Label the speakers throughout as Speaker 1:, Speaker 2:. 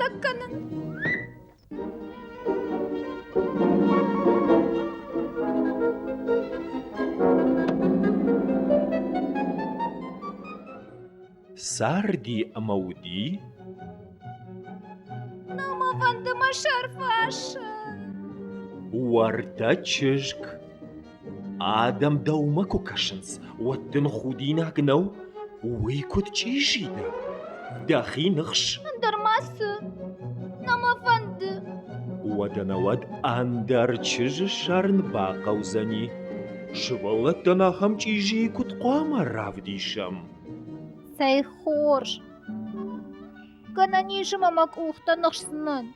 Speaker 1: сыгъдӕг кӕнын.
Speaker 2: Царди ӕмӕ уыди?
Speaker 1: Нӕ мӕ фӕнды мӕ сӕр фасын.
Speaker 2: Уӕртӕ чызг! Адӕм дӕумӕ куы кӕсынц, уӕд дын худинаг нӕу? Уый куыд чъизи дӕ? Дӕхи ныхс.
Speaker 1: Ӕндӕр ма цы? Нӕ мӕ фӕнды.
Speaker 2: Уӕдӕ науӕд ӕндӕр чызджы сӕрн бахъӕудзӕни. Сывӕллӕттӕн ахӕм чъизийы куыд хъуамӕ равдисӕм?
Speaker 1: Цӕй хорз! Гӕнӕн ис ӕмӕ мӕ къухтӕ ныхсдзынӕн.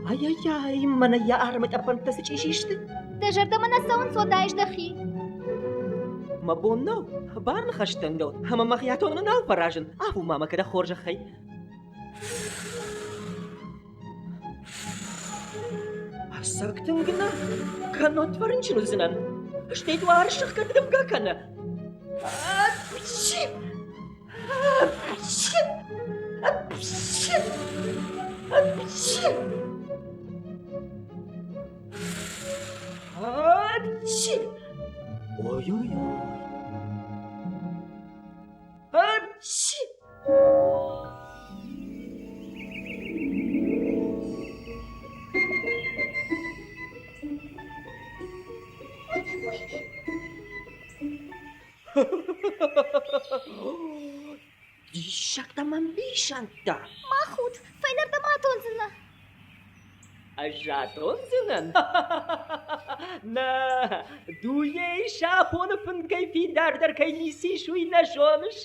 Speaker 3: Ай-яй-яй, мӕнӕ йӕ армытъӕпӕнтӕ цы чъизи сты!
Speaker 1: Дӕ зӕрдӕмӕ нӕ цӕуынц уӕдаис дӕхи.
Speaker 3: Мӕ бон нӕу, барныхӕстӕн дыл, ӕмӕ мӕхи атонын нал фӕразын. Афу ма мӕ кӕд хорзӕхӕй. Ӕцӕг тынг нӕ, кӕннод фӕрынчын уыдзынӕн. Стӕй дуар сыхгӕд дымгӕ кӕны. Апчи! Апчи! Апчи! Апчи! Апчи! Ой-ой-ой! Апчи! Диссӕгтӕ мӕ ӕмбисӕндтӕ!
Speaker 1: Ма худ, фӕйнӕрдӕм атондзынӕ.
Speaker 3: Ӕз атондзынӕн? Нӕ, дунейы сапоны фынгӕй фидардӕр кӕй ницы ис, уый нӕ зоныс?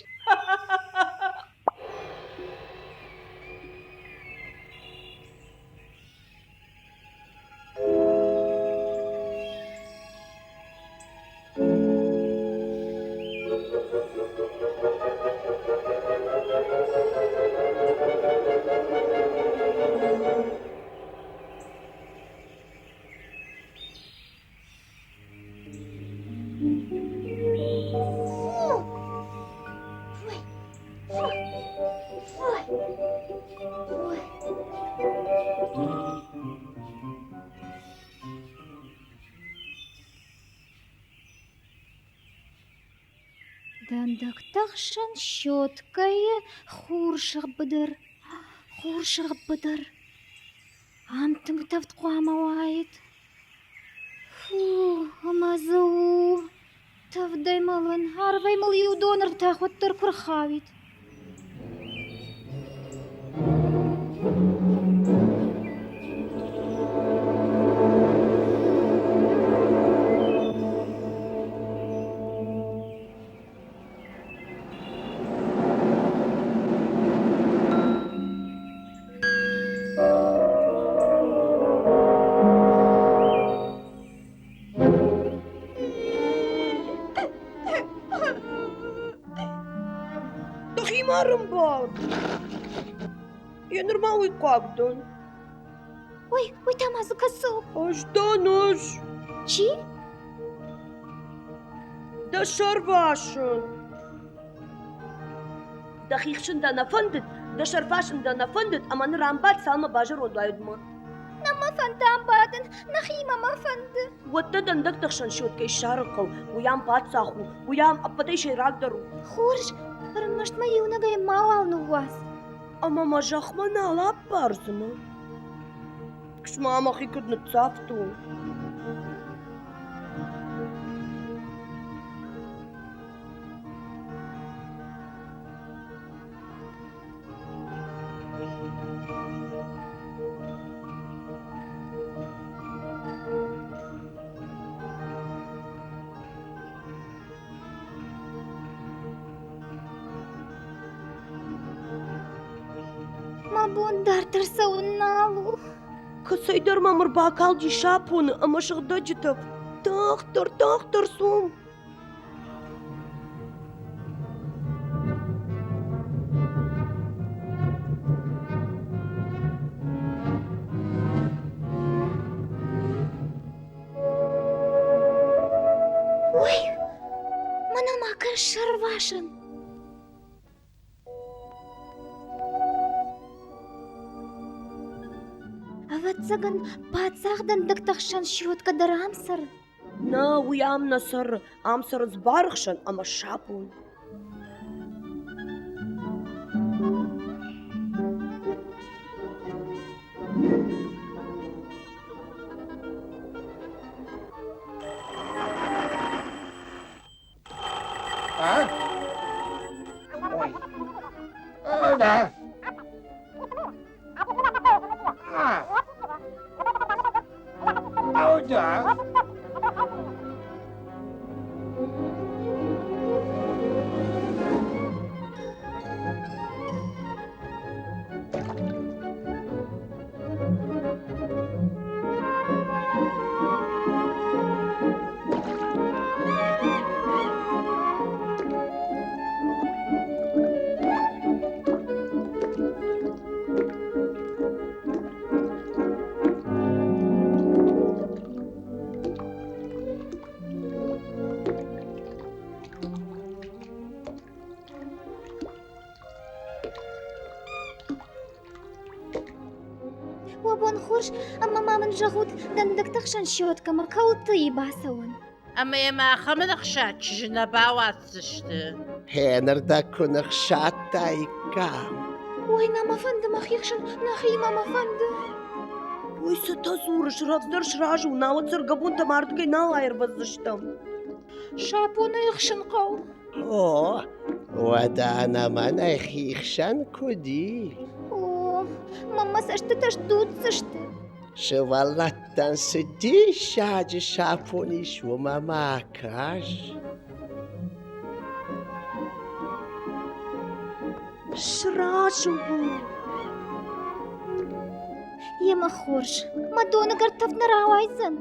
Speaker 1: Дӕндӕгты хсӕн щеткӕйы хурсыгъд быдыр, хурсыгъд быдыр. Ам тынг тӕвд хъуамӕ уаид. Фу, ӕмӕ дзы у. Тӕвдӕй мӕлын, арвӕй мыл иу доны ртах уӕддӕр куы рхауид.
Speaker 4: Дӕхи ма рымбал. Йе нырма уый хъуаг дӕн.
Speaker 1: Ой, уый та ма дзы кӕцы у?
Speaker 4: Ӕз дӕн ӕз.
Speaker 1: Чи?
Speaker 4: Дӕ сӕрвасын. Дӕхи хсын дӕ нӕ фӕндыд, дӕ сӕрфасын дӕ нӕ фӕндыд, ӕмӕ ныр ам бад, цалынмӕ базӕронд уай, уӕдмӕ.
Speaker 1: Нӕ мӕ фӕнды ам бадын, нӕхимӕ мӕ фӕнды.
Speaker 4: Уӕд дӕ дӕндӕгты хсӕн щеткӕй ссарын хъӕуы, уый ам паддзах у, уый ам ӕппӕтӕй сӕйрагдӕр у.
Speaker 1: Хорз, ӕрмӕст мӕ иунӕгӕй мауал ныууадз.
Speaker 4: Ӕмӕ мӕ зӕхмӕ нал аппардзынӕ? Куыс-ма мӕхи куыд ныццавтон.
Speaker 1: Мӕ бон дарддӕр цӕуын нал у.
Speaker 4: Кӕцӕйдӕр мӕм ӕрбакалди сапоны ӕмӕ сыгъдӕджы тӕф. Тагъддӕр, тагъддӕр цом!
Speaker 1: Сӕрвасӕн. Ӕвӕццӕгӕн, паддзах дӕндӕгты хсӕн щеткӕ дӕр ам цӕры.
Speaker 4: Нӕ, уый ам нӕ цӕры, ам цӕрынц барыхсӕн ӕмӕ сапон.
Speaker 5: А? Ой. А, да. А. А, да.
Speaker 1: Уӕ бон хорз, ӕмӕ ма мын зӕгъут, дӕндӕгты хсӕн щеткӕмӕ кӕуылты и бацӕуӕн?
Speaker 6: Ӕмӕ йӕм ахӕмы ныхсад чызджы нӕ бауадздзысты.
Speaker 7: Гъеныр дӕ куы ныхсадтаиккам.
Speaker 1: Ой, нӕ мӕ фӕнды мӕхи хсӕн, нӕхимӕ мӕ фӕнды.
Speaker 4: Ой, цытӕ дзурыс, рӕвдздӕр сразы у, науӕд цӕргӕбонтӕм ардыгӕй нал аирвӕздзыстӕм.
Speaker 1: Сапоны ӕхсын хъӕуы.
Speaker 7: О, уӕдӕ ӕнӕ мӕнӕй хихсӕн куыд и?
Speaker 1: О, мӕ мӕ цӕстытӕ сдуддзысты.
Speaker 7: Сывӕллӕттӕн цы диссаджы сапон ис, уымӕ ма кӕс.
Speaker 4: Сразы у.
Speaker 1: Емӕ хорз, мӕ доны гӕртӕвд нӕ рауайдзӕн.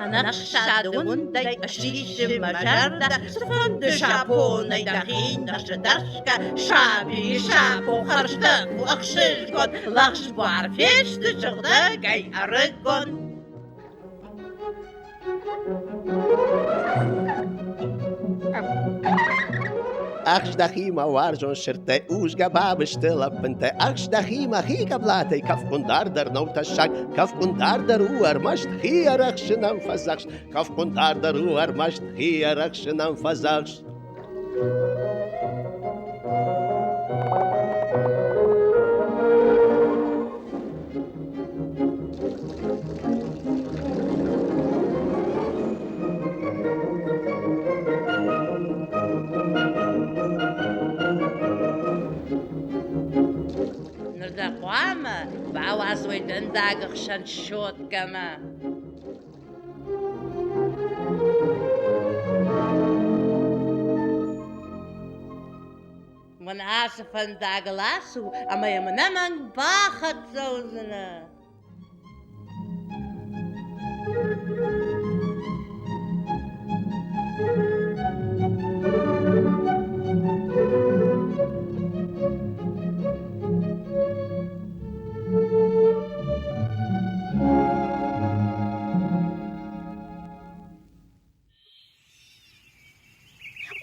Speaker 6: Ӕнӕхсады уындӕй ссисы мӕ зӕрдӕ, цыфӕнды сапонӕй дӕхи нӕ сдӕрсгӕ, сабийы сапон хӕрзтӕ у ӕхсызгон, лӕгъз буар фесты сыгъдӕгӕй ӕрыгон.
Speaker 7: Ӕхс дӕхимӕ уарзон сырдтӕй, узгӕ бабызты лӕппынтӕй, ӕхс дӕхимӕ хи къӕблатӕй, кӕфхъуындар дӕр нӕу тӕссаг, кӕфхъуындар дӕр у ӕрмӕст хи ӕрӕхсынӕн фӕдзӕхст, кӕфхъуындар дӕр у ӕрмӕст хи ӕрӕхсынӕн фӕдзӕхст.
Speaker 6: Ныр дӕ хъуамӕ бауадзой дӕндаг ӕхсӕн щеткӕмӕ. Мӕн ацы фӕндагыл ацу ӕмӕ йӕм ӕнӕмӕнг бахӕццӕ уыдзынӕ.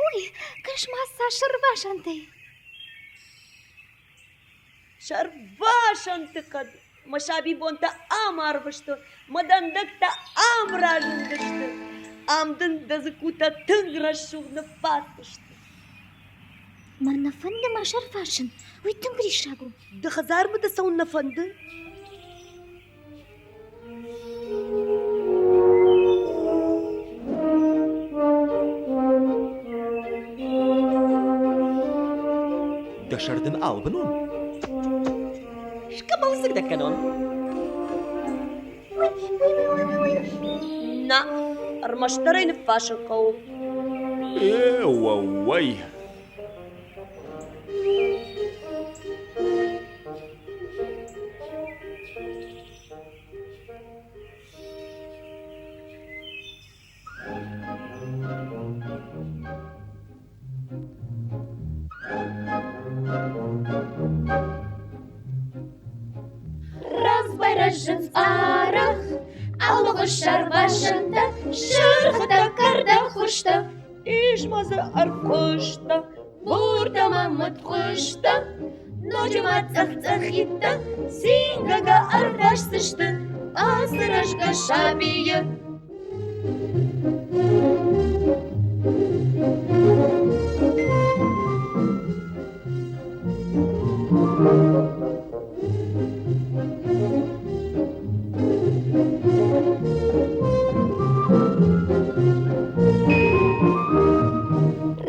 Speaker 1: Ой, кӕс-ма, цас сӕрвасӕнтӕй!
Speaker 4: Сӕрвасӕнты хъӕд! Мӕ сабибонтӕ ам арвыстон, мӕ дӕндӕгтӕ ам разындысты. Ам дын дӕ дзыккутӕ тынг рӕсугъд ныффаддзысты.
Speaker 1: Мӕн нӕ фӕнды мӕ сӕр фасын, уый тынг риссаг у.
Speaker 4: Ды хӕдзармӕ дӕ цӕуын нӕ фӕнды?
Speaker 2: Дӕ сӕр дын албынон?
Speaker 3: Скъӕбӕлдзыг дӕ кӕнон.
Speaker 4: Нӕ, ӕрмӕстдӕр ӕй ныффасын хъӕуы.
Speaker 2: Э, уӕууӕй!
Speaker 1: арӕх алыгъуыз сӕрвасӕнтӕ, сырхытӕ, кӕрдӕгхуызтӕ.
Speaker 4: Ис ма дзы ӕрвхуызтӕ, буртӕ ма мыдхуызтӕ, ноджы ма цъӕх-цъӕхидтӕ, цингӕгӕ ӕрфасдзысты ацы рӕзгӕ сабийы.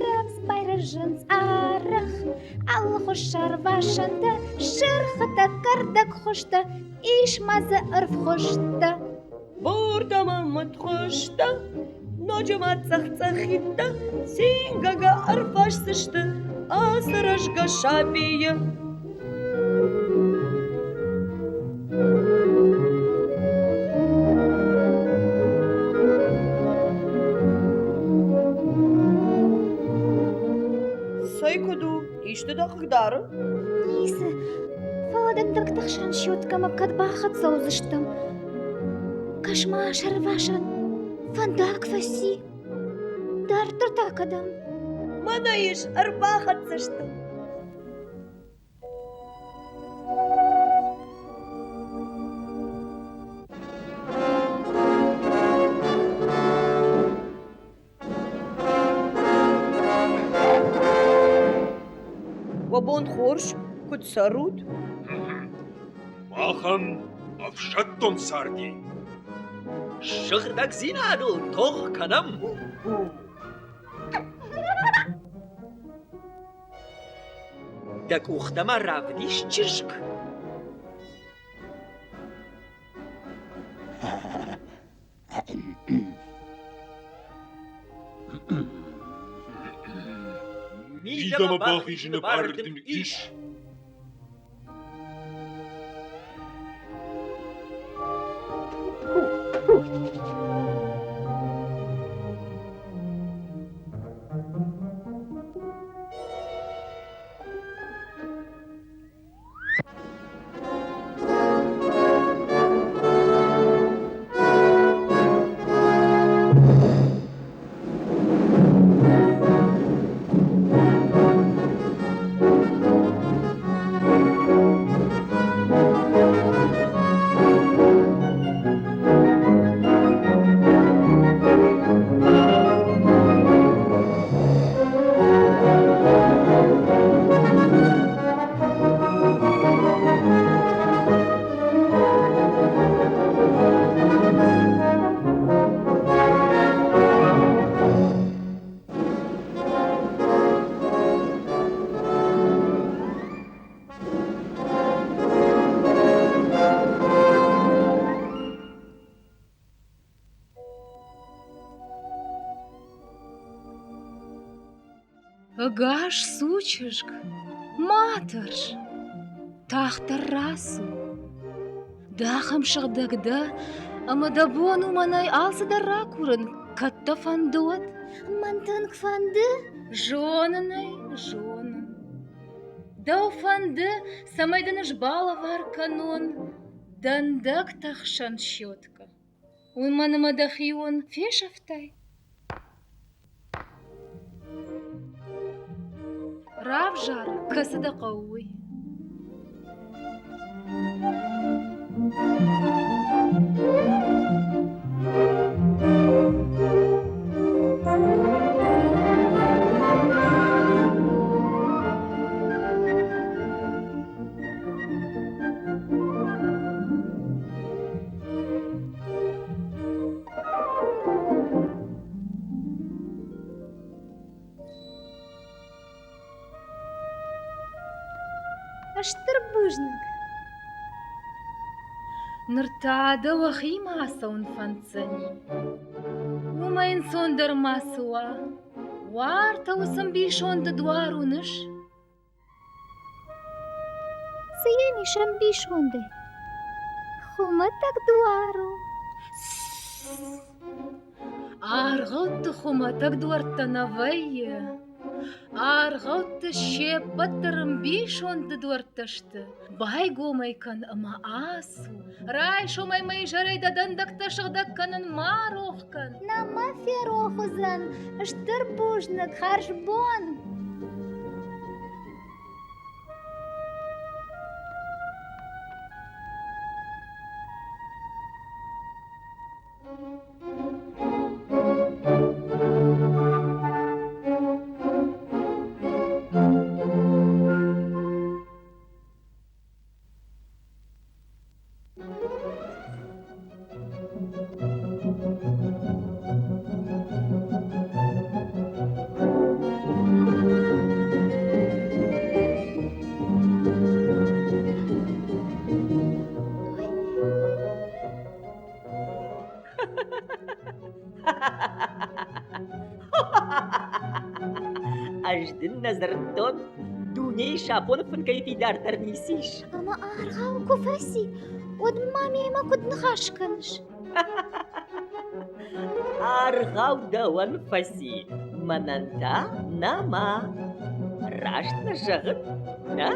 Speaker 1: Рӕвдз байрӕзынц арӕх алыхуыз сӕрвасӕнтӕ, сырхытӕ, кӕрдӕгхуызтӕ, ис ма дзы ӕрвхуызтӕ.
Speaker 4: Буртӕ ма мыдхуызтӕ, ноджы ма цъӕх-цъӕхидтӕ цингӕгӕ ӕрфасдзысты ацы рӕзгӕ сабийы. Цӕй куыд у, исты дӕ хъыгдары?
Speaker 1: Ницы, фӕлӕ дӕндӕгты хсӕн щеткӕмӕ кӕд бахӕццӕ уыдзыстӕм? Кӕс-ма, сӕрвасӕн, фӕндаг фӕци. Дарддӕр та кӕдӕм?
Speaker 4: Мӕнӕ ис, ӕрбахӕццӕ стӕм. Уӕ бон хорз, куыд цӕрут?
Speaker 8: Махӕн ӕфсӕддон царди.
Speaker 3: Сыгъдӕгдзинадыл тох кӕнӕм. Дӕ къухтӕ ма равдис, чызг.
Speaker 8: Мидӕмӕ бахизыны бар дын ис?
Speaker 9: Ӕгас цу, чызг, ма тӕрс, тагъддӕр рацу. Ды ахӕм сыгъдӕг дӕ, ӕмӕ дӕ бон у мӕнӕй алцыдӕр ракурын, кӕд дӕ фӕнды, уӕд.
Speaker 1: Мӕн тынг фӕнды.
Speaker 9: Зонын ӕй, зонын. Дӕу фӕнды, цӕмӕй дын ӕз балӕвар кӕнон дӕндӕгтӕ хсӕн щеткӕ. Уымӕн ӕмӕ дӕхион фесӕфтай. Равзар, кӕцы дӕ хъӕуы, уый.
Speaker 1: Стыр бузныг.
Speaker 9: Ныр та дӕ уӕхимӕ ацӕуын фӕнддзӕни. Уымӕй ӕнцондӕр ма цы уа? Уартӕ уыцы ӕмбисонды дуар уыныс?
Speaker 1: Цы йӕм ис ӕмбисондӕй? Хуымӕтӕг дуар у.
Speaker 9: Аргъӕутты хуымӕтӕг дуӕрттӕ нӕ вӕййы. Аргъӕутты се ппӕт дӕр ӕмбисонды дуӕрттӕ сты. Байгом ӕй кӕн ӕмӕ ацу. Райсомӕй мӕ изӕрӕй дӕ дӕндӕгтӕ сыгъдӕг кӕнын ма рох кӕн.
Speaker 1: Нӕ мӕ ферох уыдзӕн. Стыр бузныг, хӕрзбон!
Speaker 3: Ӕз дын нӕ дзырдтон, дунейы сапоны фынкӕй фидардӕр ницы ис.
Speaker 1: Ӕмӕ аргъау куы фӕци, уӕд ма мемӕ куыд ныхас кӕныс?
Speaker 3: Аргъау дӕуӕн фӕци, мӕнӕн та нӕма. Раст нӕ зӕгъын, нӕ?